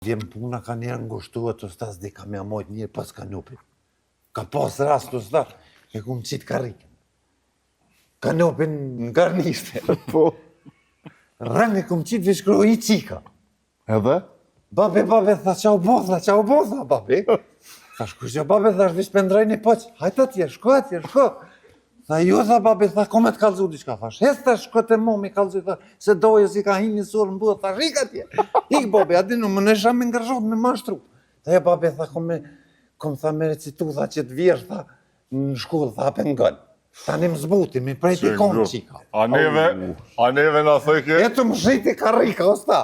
Vjen puna ka njerë ngushtuat usta s'di ka me mojt njërë pas kanopit. Ka pas rast usta, e kum qitë karrikën. Kanopin në karnishte. Po. Rëng e kum qitë veç kru i qika. Edhe? Babi, babi, tha qa u bo, tha qa u bo, tha babi. Tha shku që babi, tha veç pendroj një poq. Hajt atje, shko atje, shko. Tha jo, tha babi, tha ko me të kallzu diçka, thash. Hes, tha shko te mami kallzu, tha, se doje si ka hinë një surë në buë, tha ik atje. Ik, babi, a din, më nesha me ngërshot, me mashtru. Tha jo, babi, tha, ko me, kom tha me recitu, tha që të vjerë, tha, në shkollë, tha, pe ngën. Tani më zbuti, mi prejti kom qika. A neve, a neve na thojke? E të më shiti karrika, osta.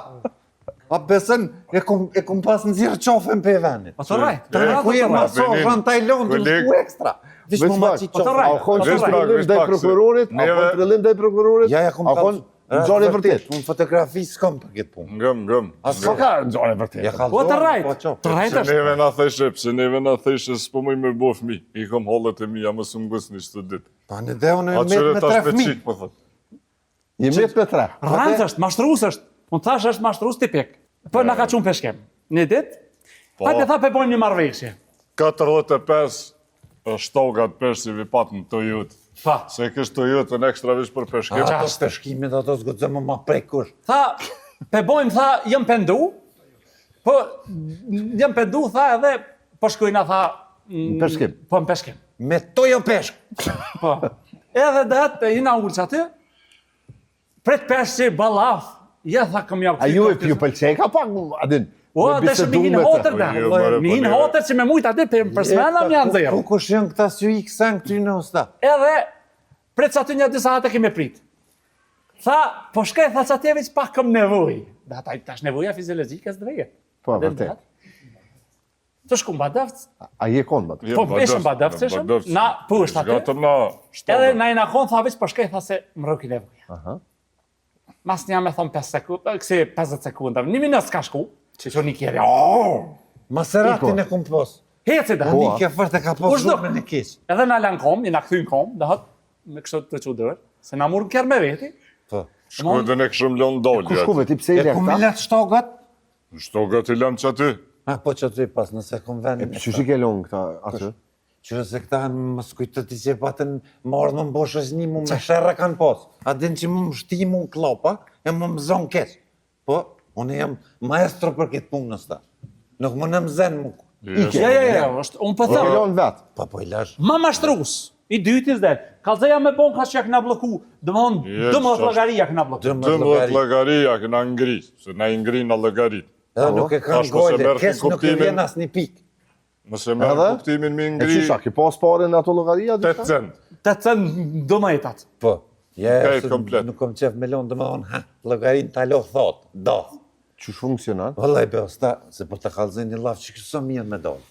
A besën, e kum, e kum pas nxjerr qofën pe venit. Po të rrajt, të Tani rrajt, ku të je rrajt. masazh në Tajlandë, Koleg- në shku ekstra. Vish Veç më ma pak, qi po të qofën. rrajt, A u konë po të Veç rrajt. pak, trillim veç ndaj pak, se prokurorit? A neve- konë trillim ndaj prokurorit? Ja, ja, kum A konë ngjarje vërtet? Unë fotografi s'kam për këtë punë. Ngëm, ngëm. A S'ka ka ngjarje vërtet. Ja Po të rrajt, po qofë. të rrajt Pse është. neve na theshe, pse neve na theshe, s'po muj me bo fmi. I kom hallet e mia, mos më ngusni çdo ditë. Pa në dhe unë A e met qyre me tash tre me fmi. qik, po thot. Një met me tre. Rrenc është, mashtrus është. Unë thash është mashtrus tipik. Po na ka çuar peshkim. Një ditë, Po. hajde tha pe bojmë një marrëveshje. 45 shtogat peshqve pat në Toyota. Pa. Se kish Toyota në ekstra vish për peshkim. Ato peshkimit ato s'guxon më ma prek kush. Tha, pe bojmë, tha, jam pendu, po, jam pendu, tha, edhe, po shkojna, tha, Në peshkim. Po, në peshkim. Me tojo peshk. Po. Edhe dhe të jena ulë që aty, pret peshqi, balaf, ja tha këm ja A ju ju pëlqej ka pak, a din? O, me dhe që mi bisedu hinë me të. hotër da, Po, jo, more, mi po, hinë neve- hotër që me mujt aty, për për smena më janë dhjerë. Ku kush janë këta si i kësen këty në usta? Edhe, pret që aty një dy saate kemi prit. Tha, po shkaj, tha që atje veç pak këm nevoj. Dhe ata, tash nevoja fiziologjike s'të veje. Po, Dhe vërtet. Të shku në Badovc, A je konë, më Je po në ishëm Badovc, Badovc, ishëm, në Badovc. na po është aty. Zgatëm na shtogat. Edhe na jena konë, tha veç po shkaj, tha se më rroki nevoja. Aha. Mas një me thonë 5 sekunda, kësi 50 sekunda, një minut s'ka shku, që që një kjeri, oh! Maseratin e kum pos. Heci da. Ani ke fort e ka pos U zhduk. zhurmën e keq. Edhe na lanë kom, i na kthy në kom, dhe hot, me kështu të që dërë, se na murë në kjerë me veti. Po. Shkodën e këshëm lënë dalë. Ku shkuve ti pse i E lek kum i ta? let shtogat? Shtogat i lëmë që aty. Ha, po që aty pas, nëse kum vendin. Qysh i ke lonë këta aty? Qyre se këta më s'kujtë ti që patën marrë më mbo shoqni mu me sherre kanë pas. A din që më mshti mu në klopa e më më zonë keq. Po, unë jam maestro për këtë punë nësta. Nuk më në më zen mu. Ike. Ja, ja, ja, është, unë po I ke them, lonë vetë. Po, po i lash. ma mashtrus, i dyti s'del. Kallzeja me bon ka që ja këna blloku, domethënë, Je, 12 çfarë? llogaria këna blloku. 12 12 llogari. llogaria këna ngri, se na i ngri në llogarit. Edhe nuk e kanë Tash mos e gole, merr kes nuk e kuptimin. vjen asnjë pikë. Mos e merr Edhe? kuptimin mi E ngri qysh, a ke pas pare në ato llogaria? 8 cent. 8 cent dometat. Po. Ja, Krejt se komplet. Nuk kom qef me lonë, domethënë, ha, llogarin ta lo thot, do. Qysh funksionon? Vallaj be, osta, se po të kallzoj një llaf që sa mirë me dalë.